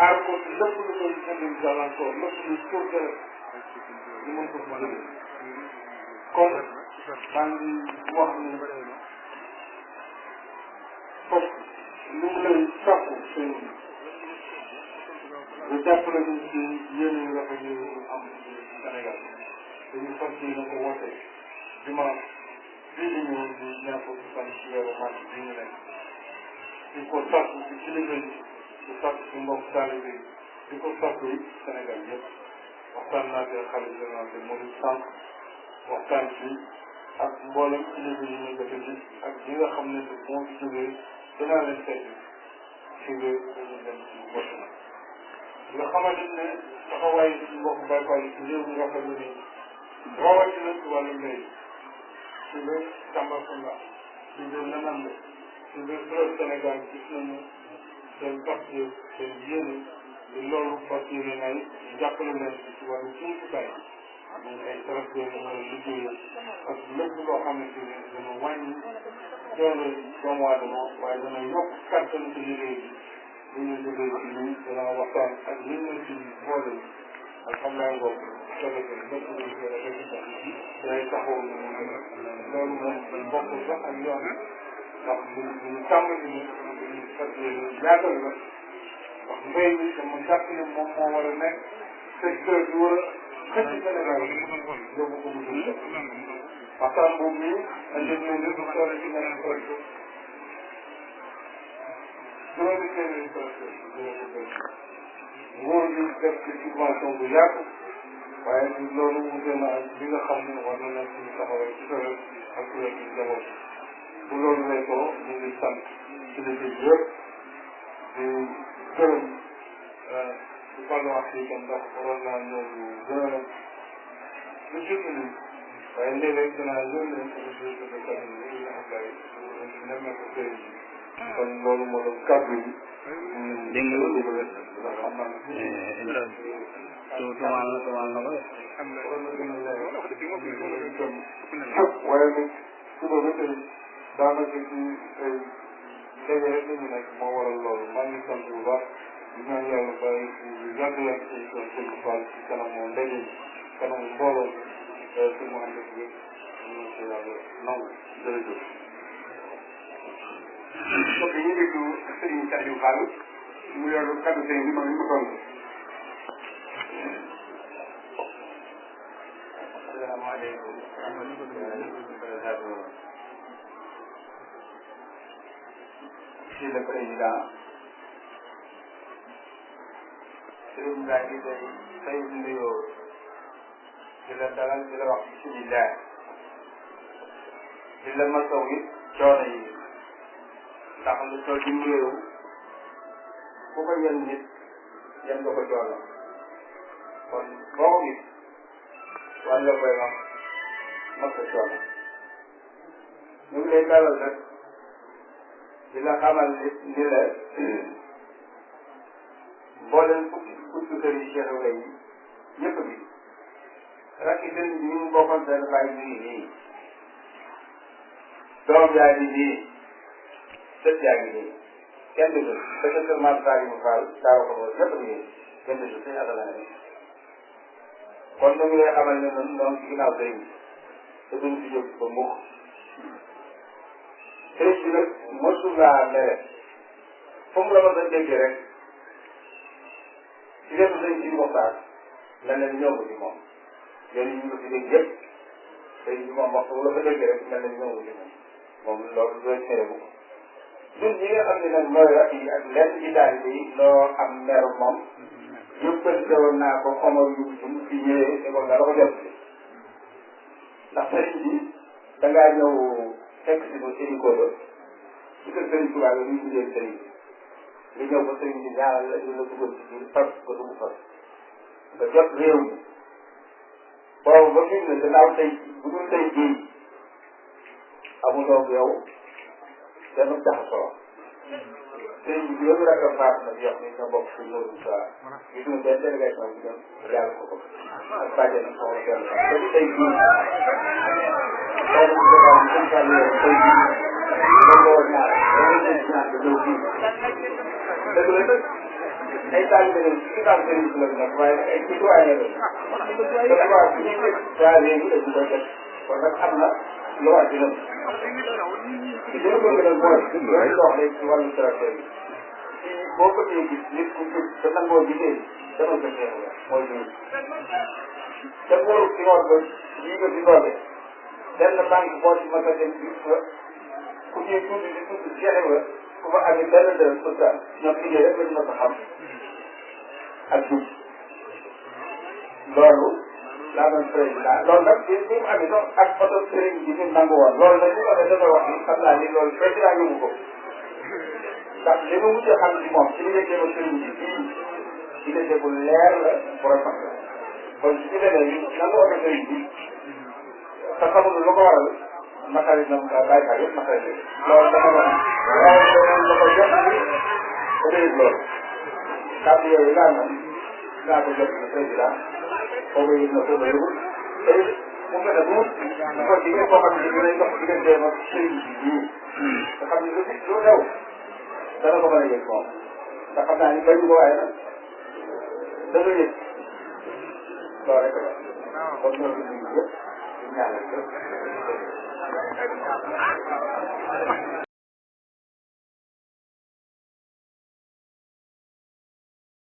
aar ko ci lépp lu koy indil gàllankoor lépp lu suuf rek ñu mën ko fa jëlee kon maa ngi wax ni foofu li mu lay sàkku seen ñu jàppale ñu ci yéen yu rafet yi ñu am ci Sénégal dañu fas yéene ko woote dimanche bii di ñëw di ñaar fukki fan ci weeru mars bii ñu nekk di ko sàkku ci kilifa yi di sàkku ci mbokk taalibe yi di ko sàkku yi Sénégal yëpp waxtaan naa ci xalifa général de Mouride sànq waxtaan ci ak mboolem kilifa yi ñu jot a gis ak ñi nga xam ne moo fi jógee dinaa leen fekk ci biir dañu dem ci mbokk nga xamante ne taxawaay mbokk baykat yi ci réew mi rafetlu ni rawatina ci wàllu mbéy ci biir Tambacounda ci biir Nanambe ci biir fleuve Sénégal gis nañu seen partie seen yéene di loolu fas yéene nay jàppale leen ci wàllu jumtukaay ñu ay tracteur yu mën a liggéey ak lépp loo xamante ne dana wàññi doole doomu aadama waaye dana yokk kàttan ci liggéey bi ñu liggéey ci lii dana waxtaan ak li ñu ci boole alhamdulilah boobu solo ko lépp lu ñu koy defee day taxaw loolu moom bokk sax ak yoon ndax ñu tàmbali ni ñu fas yéene yaatal la ndax mbéy mi dama jàpp ne moom moo war a nekk secteur bi war a xëcc Sénégal yóbbu ko mu dul waxtaan boobu nii andi nañ ñu sore ci nekk projet juróomi téeméeri projet nguur gi def ci subvention bu yaatu waaye ci loolu wute na ak li nga xam ne war na nekk suñu taxawee ci kër ak kuréel gi njaboot bu loolu lay ko ñu ngi sant ci liggéey bi yëpp di gërëm di fàllu wax fii kon ndax waroon naa ñëw lu gën a lu jiitu nii waaye léeg-léeg dinaa yónnee ko lu jiitu de kat yi nga xam lay nemmee ko sëriñ bi kon loolu moo doon kàddu yi dégg nga tuumaal na ko waaye nag suba ba tey daanaka ci ay ndaje rek la ñu nekk moo waral loolu maa ngi sant bu baax di ñaan yàlla bàyyi yàgg leen ci seen sëñ Fall ci kanamu ndaje kanamu mbooloo ci mu ànd ak yëpp ñu ko yàlla nangu jërëjëf. donc ñu déglu Serigne Saliou Fall mu yor kaddu sëriñ bi moom ñu ko tontu. asalaamaaleykum wa rahmatullahi wa barakatuh. Monsieur le Président, Serigne baa ngi lay fay nuyoo di la dalal di la wax bismillah di la masaw it coono yi ndax lu toll ci réew ku ko yen nit yan nga ko coono kon boo ko gis war nga koy wax masa coono ñu ngi lay dalal nag di la xamal ni la mboolem fukki kër yi Cheikh Ibrahima yi ñëpp bi rakki sëriñ bi ñu ngi bokkoon benn bàyyi ñu ngi nii doom yaa ngi nii sët yaa ngi nii kenn du ba ca kër Maam Saliou Fall daaw ko moom ñëpp ngi kenn du suñu asala ne kon ñu ngi lay xamal ne noonu noonu ci ginnaaw sëriñ bi te duñ fi jóg ba mukk sëriñ bi nag mosul laa mere fu mu la mën a déggee rek ci wetu sëriñ bi waxtaan mel na ni ñëw ko ci moom yoon yi ñu ko fi dégg yëpp sëriñ bi moom waxtu bu la ko déggee rek mel na ni ñëw ko ci moom loolu loolu mere bu ko ñun ñi nga xam ne nag mooy rak yi ak lenn ci taalibe yi loo am meru moom yëppante woon naa ko Omar yu fi ñëwee te ko dara ko jot ndax sëriñ bi da ngaa ñëw fekk si ko sëriñ Kodo ci kër sëriñ Tuubaa bi ñu tuddee sëriñ bi nga ñëw ba sëriñ bi ñaanal la ñu la dugal ci biir fas ko dugg fas nga jot réew mi boobu ba fi mu ne gannaaw tey bu dul tey jii amuloo yow dana jaxasoo sëriñ bi juróomi rakk faat na bi wax ni ñoo bokk si Nourou Moussa gis nga benn délégation bi ñoom yàlla ko ko ak bàjjen ak soxla kenn ba tey jii boobu ñu sëñ Fall yow tey jii loolu ñaar dañuy sëñ ñaar ba ñëw fii dëgg la nag ay taalibe lañ ci ginnaaw sëriñ bi lañ nag waaye nag ay citoyen lañ te tubaab bi ñuy daa léegi dañu koy def kon nag am na lu war ci ñun li gën a bëgg nag mooy loolu wax léegi ci wàllu tracteur bi fii boo bëggee gis nit ku jub te nangoo liggéey demal ko Cheikh la mooy jiw te booru si ngoon ba lii nga di doole benn banque boo ci mën a dem gis fa ku ñuy tudd di tudd Cheikh la ku fa amee benn dërëm social ñoom liggéey rek lañ mën a xam ak jub loolu laa doon président loolu nag bi mu amee sax ak photo sëriñ bi ñu nangu woon loolu nag bu ko defee dafa wax ni xam naa ni loolu président yóbbu ko ndax li ma mujj a xam ci moom ci li nga jéem a sëriñ bi bii diggante bu leer la borom sax la kon su ñu demee ni nangu woon na sëriñ bi te xamul lu ko waral naqari na bàyyi xel yëpp naqari leen loolu dama wax waaye loolu da ko jot ni réew loolu kàddu yooyu laa nam naa ko jot ni président foofu yëg na foofu yëgul te mu mel ne bu ko jigéen koo xam ne dinañ dox digganteem ak sëriñ bi bii nga xam ne lu xew dana ko mën a yëg moom ndax xam naa ni bañ ko waaye nag dana yëg loolu rek la kon ñoo ngi nuyu yëpp di ñaanal yëpp